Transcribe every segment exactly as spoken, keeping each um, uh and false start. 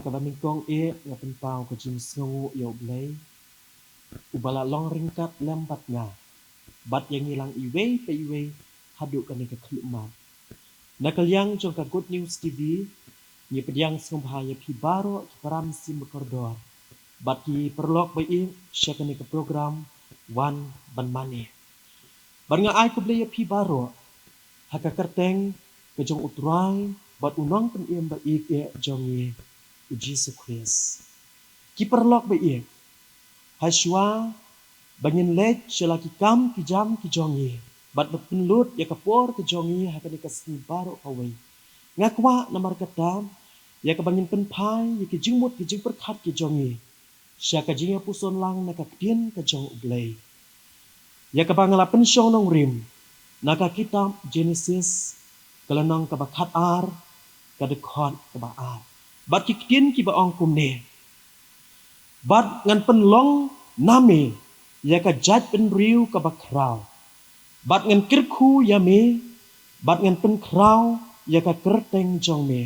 Kaba nyngkong eh nga pynpaw ka jingsngewnguh ïa U Blei, uba la long ryngkat lem bad nga, bad ïa ngi lang iwei pa iwei haduh kane ka khyllipmat. Na ka liang jong ka Good News T V, ngi pdiang sngewbha ïa phi baroh ki para mynsiem ba kordor bad ki paralok ba ïeit sha kane ka program Wan Ban Mane. Bad nga ai khublei ïa phi baroh ha ka kyrteng ka jong U Trai bad U Nongpynim ba ïeit jong ngi, U Jisu Khrist. Ki paralok ba ïeit, ha shuwa ba ngin leit sha la ki kam ki jam ki jong ngi bad ba pynlut ïa ka por ka jong ngi ha kane ka sngi baroh kawei, nga kwah namar kata ïa kaba ngin pynphai ïa ki jingmut ki jingpyrkhat ki jong ngi sha ka jingïapuson lang na ka ktien ka jong U Blei, ïa kaba nga la pynshong nongrim na ka kitab Genesis, ka lynnong kaba khatar, ka dkhot kaba ar. Bad ki ktien kiba ong kumne: Bad ngan pynlong na me ïa ka jaitbynriew kaba khraw, bad ngan kyrkhu ïa me, bad ngan pynkhraw ïa ka kyrteng jong me.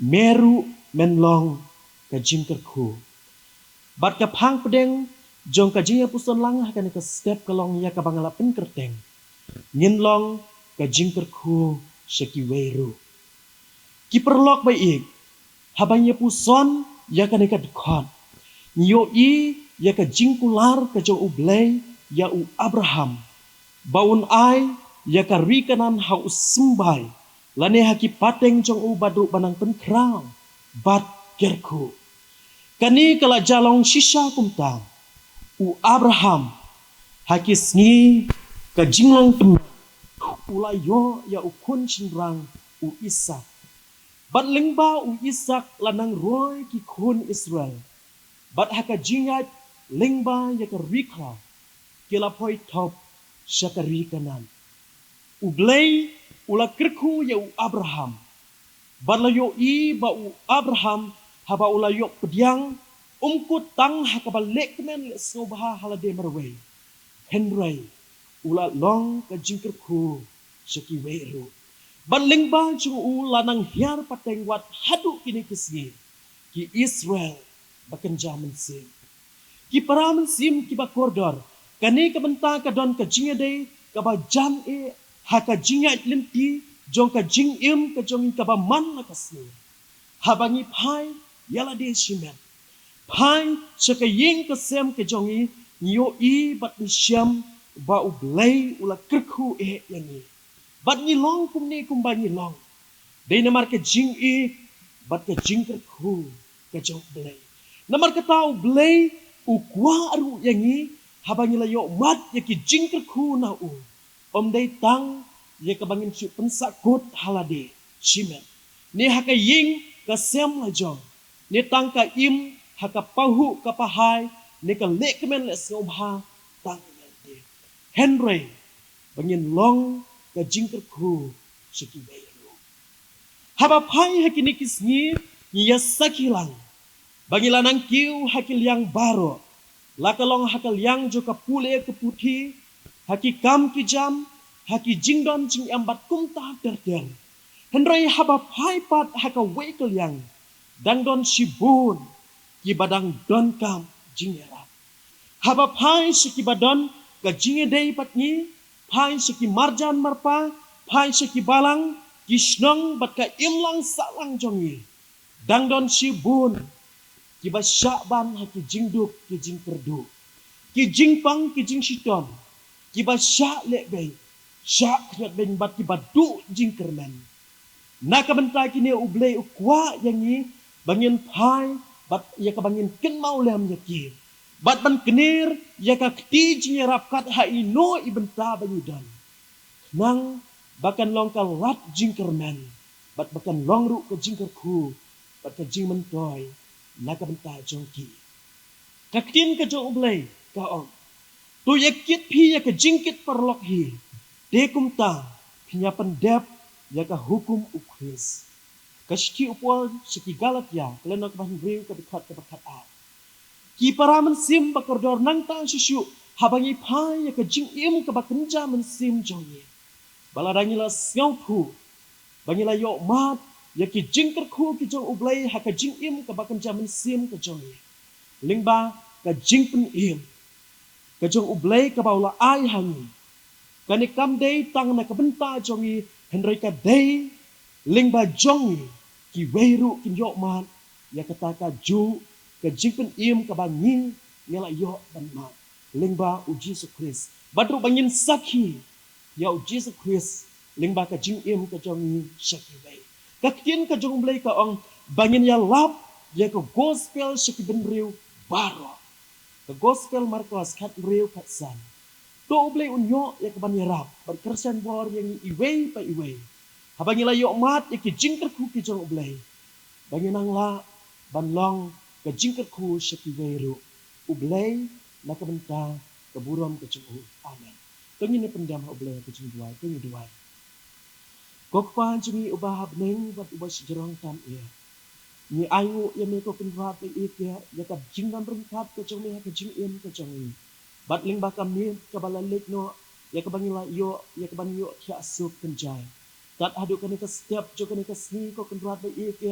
Me ruh men long ka jingkyrkhu. Bad ka phang pdeng jong ka jingïapuson lang ha kane ka step ka long ïa kaba nga la pynkyrteng: Ngin long ka jingkyrkhu sha kiwei ruh. Ki paralok ba ïeit, haba ngi ïapuson ïa kane ka dkhot, ngi ïohi ïa ka jingkular ka jong U Blei ïa u Abraham ba un ai ïa ka ri Kanaan ha u symbai, lane ha ki pateng jong u bad ruh ban nang pynkhraw bad kyrkhu. Kane ka la jia long shisha kumta. U Abraham, ha ki sngi ka jinglong tymmen, u la ïoh ïa u khun shynrang, u Isaak. Bad lyngba u Isaak la nang roi ki khun Israel. Bad ha ka jingïaid lyngba ïa ka ri khla, ki la poi thop sha ka ri Kanaan. U Blei u la kyrkhu ïa u Abraham. Bad la ïohi ba u Abraham, haba u la ïoh pdiang, um kut tang ha kaba leh kmen leh sngewbha ha lade marwei, hynrei u la long ka jingkyrkhu sha kiwei ruh. Bad lyngba jong u la nang hiar pateng wat haduh kine ki sngi, ki Israel ba kynja mynsiem. Ki para mynsiem kiba kordor, kane ka bynta ka don ka jingïadei kaba jan eh ha ka jingïaid lynti jong ka jingim ka jong ngi kaba man la ka sngi. Haba ngi phai ïa lade shimet, phai sha ka ïing ka sem ka jong ngi, ngi ïohi bad ngi shem ba U Blei u la kyrkhu eh ïa ngi. Bad ngi long kumne kumba ngi long, dei namar ka jingïeit bad ka jingkyrkhu ka jong U Blei. Namar kata U Blei u kwah ruh ïa ngi, haba ngi la ïoh mad ïa ki jingkyrkhu na u, ym dei tang ïa kaba ngin shu pynsahkut ha lade shimet, ne ha ka ïing ka sem la jong, ne tang ka im ha ka pahuh ka pahai, ne ka leh kmen leh sngewbha tang ïa lade, hynrei ba ngin long ka jingkyrkhu sha kiwei ruh. Haba phai ha kine ki sngi, ngi ïa sakhi lang ba ngi la nang kiew ha ki liang baroh, la ka long ha ka liang jong ka pule ka puthi, ha ki kam ki jam, ha ki jingdon jingem bad kumta ter ter. Hynrei haba phai pat ha kawei ka liang, dang don shibun kiba dang donkam jingïarap. Haba phai sha kiba don ka jingïadei bad ngi, phai sha ki marjan marpa, phai sha ki balang, ki shnong bad ka imlang sahlang jong ngi, dang don shibun kiba shah ban ha ki jingduk ki jingkyrduh, ki jingpang ki jingshitom, kiba shah leh beiñ, shah khñiot beiñ bad kiba duh jingkyrmen. Na ka bynta kine U Blei u kwah ïa ngi ba ngin phai bad ïa kaba ngin kynmaw lem ïa ki, bad ban kner ïa ka kti jingïarap kat ha ino i bynta ba ngi don, khnang ba kan long ka lad jingkyrmen, bad ba kan long ruh ka jingkyrkhu bad ka jingmyntoi na ka bynta jong ki. Ka ktien ka jong U Blei ka ong: To ïa kit phi ïa ka jingkit paralok hi, te kumta phin ïa pyndep ïa ka hukum U Khrist. Ka shithi u Paul sha ki Galatia, ka lynnong kaba hynriew, ka dkhot kaba khatar. Ki para mynsiem ba kordor, nangta shuh shuh haba ngi phai ïa ka jingim kaba kynja mynsiem jong ngi, ba lada ngi la sngewthuh ba ngi la ïoh mad ïa ki jingkyrkhu ki jong U Blei ha ka jingim kaba kynja mynsiem ka jong ngi. Lyngba ka jingpynim ka jong U Blei kaba u la ai ha ngi. Kane kam dei tang na ka bynta jong ngi, hynrei ka dei lyngba jong ngi, kiwei ruh kin ïohmad ïa kata kajuh ka jingpynim kaba ngi, ngi la ïoh ban mad lyngba U Jisu Khrist. Bad ruh ba ngin sakhi ïa U Jisu Khrist lyngba ka jingim ka jong ngi sha kiwei. Ka ktien ka jong U Blei ka ong ba ngin ïalap ïa ka gospel sha ki bynriew baroh. Ka gospel Markos khathynriew khatsan. To U Blei un ïoh ïa kaban ïarap bad kyrshan bor ïa ngi iwei pa iwei, haba ngi la ïohmad ïa ki jingkyrkhu ki jong U Blei, ba ngin nang lah ban long ka jingkyrkhu sha kiwei ruh. U Blei na ka bynta ka burom ka jong u. Amen. To ngin ïa pyndem ha U Blei ha ka jingduwai, to ngin duwai. Ko Kpa jong ngi uba ha bneng bad uba shajrong tam eh, ngi ainguh ïa me ko Kynrad ba ïeit, ïa ka jingdon ryngkat ka jong me ha ka jingim ka jong ngi. Bad lyngba ka miet kaba la leit noh, ïa kaba ngi la ïoh, ïa kaba ngi ïoh thiah suk kynjai. Tad haduh kane ka step jong kane ka sngi ko Kynrad ba ïeit,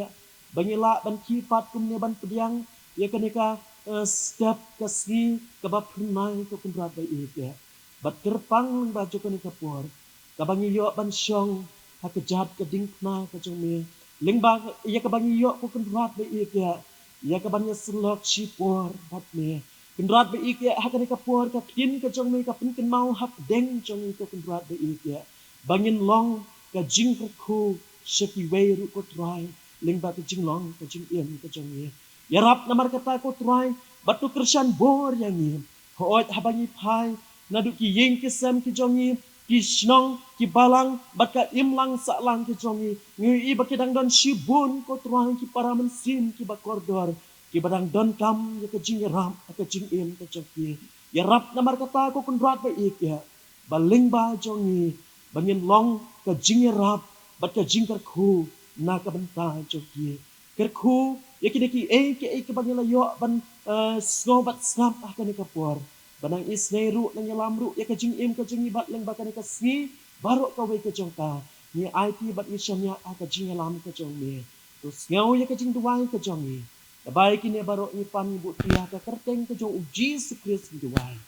ba ngi lah ban kyrpad kumne ban pdiang ïa kane ka, eh, step ka sngi kaba phyrnai ko Kynrad ba ïeit. Bad kyrpang lyngba jong kane ka por kaba ngi ïoh ban shong ha ka jait ka diengphna ka jong me. Lyngba ïa kaba ngi ïoh ko Kynrad ba ïeit, ïa kaban ïasyllok shipor bad me. Kynrad ba ïeit, ha kane ka por ka ktien ka jong me ka pynkynmaw hapdeng jong ngi ko Kynrad ba ïeit, ba ngin long ka jingkyrkhu sha kiwei ruh ko Trai, lyngba ka jinglong ka jingim ka jong ngi. Ïarap namar kata ko Trai, bad to kyrshan bor ïa ngi. Hooid haba ngi phai naduh ki ïing ki sem ki jong ngi, ki shnong ki balang bad ka imlang sahlang ki jong ngi, ngi ïohi ba ki dang don shibun ko Trai ki para mynsiem kiba kordor, kiba dang donkam ïa ka jingïarap ha ka jingim ka jong ki. Ïarap namar kata ko Kynrad ba ïeit, ba lyngba jong ngi ba ngin long ka jingïarap bad ka jingkyrkhu na ka bynta jong ki. Kyrkhu ïa kine kiei kiei kiba ngi la ïoh ban, eh, sngew bad sngap ha kane ka por. Ba nang isynei ruh, nang ïalam ruh ïa ka jingim ka jong ngi bad lyngba kane ka sngi baroh kawei ka jong ka, ngi aiti bad ngi shaniah ha ka jingïalam ka jong me. To sngew ïa ka jingduwai ka jong ngi. Naba ïa kine baroh ngi pan ngi buh ïa ka kyrteng ka jong U Jisu Khrist ngi duwai.